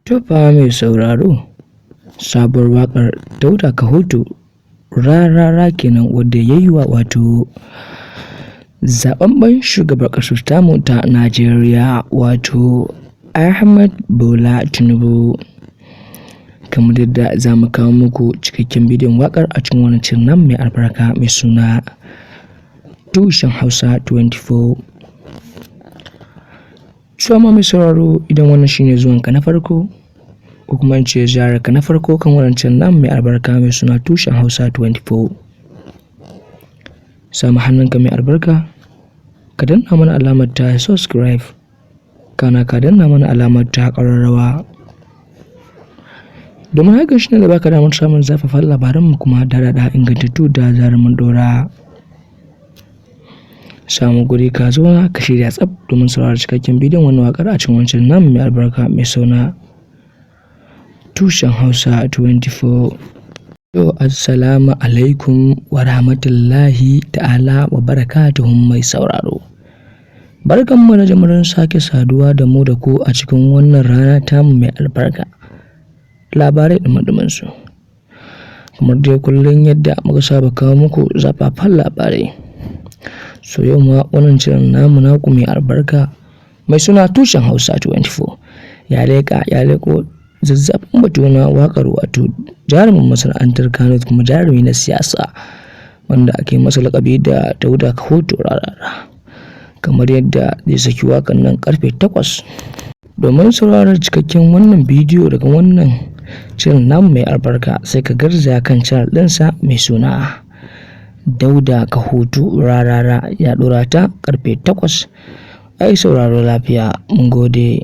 To fa mai sauraro, sabuwar waƙar Dauda Kahutu Rarara kenan wadda ya yi wa wato zaɓaɓɓen shugaban ƙasar tamu ta Najeriya, wato Ahmed Bola Tinubu. Kamar yadda za mu kawo muku cikakken bidiyon waƙar a cikin wannan channel namu mai albarka mai suna Tushen Hausa 24. Cewa mai sauraro, idan wannan shine zuwanka na farko, ko kuma in ce ziyararka na farko kan wannan channel namu mai albarka mai suna Tushen Hausa 24, samu hannunka mai albarka ka danna mana alamar ta subscribe, kana ka danna mana alamar ta ƙararrawa, domin hakan shine da baka damar samun zafafan labaranmu kuma daɗaɗa ingantattu da zarar mun ɗora. Samu guri ka zauna, ka shirya tsaf domin sauraron cikakken bidiyon wannan waƙar a cikin wancan namu mai albarka mai suna Tushen Hausa 24. To, assalamu alaikum wa rahmatullahi ta'ala wa barakatuhun mai sauraro. Barkanmu da jimirin sake saduwa da mu da ku a cikin wannan rana tamu mai albarka. Labarai ɗumi su. Kamar dai kullum yadda muka saba kawo muku zafafan labarai. So yau ma wannan shirin namu naku mai albarka mai suna Tushen Hausa 24 ya leƙa ya leƙo zazzafan batu na waƙar wato jarumin masana'antar Kano kuma jarumi na siyasa wanda ake masa laƙabi da Dauda Kahutu Rarara. Kamar yadda zai saki waƙar nan karfe 8. Domin sauraron cikakken wannan bidiyo daga wannan shirin namu mai albarka, sai ka garzaya kan channel ɗinsa mai suna Dauda Kahutu Rarara, ya ɗora ta karfe 8. Ai sauraro lafiya, mun gode.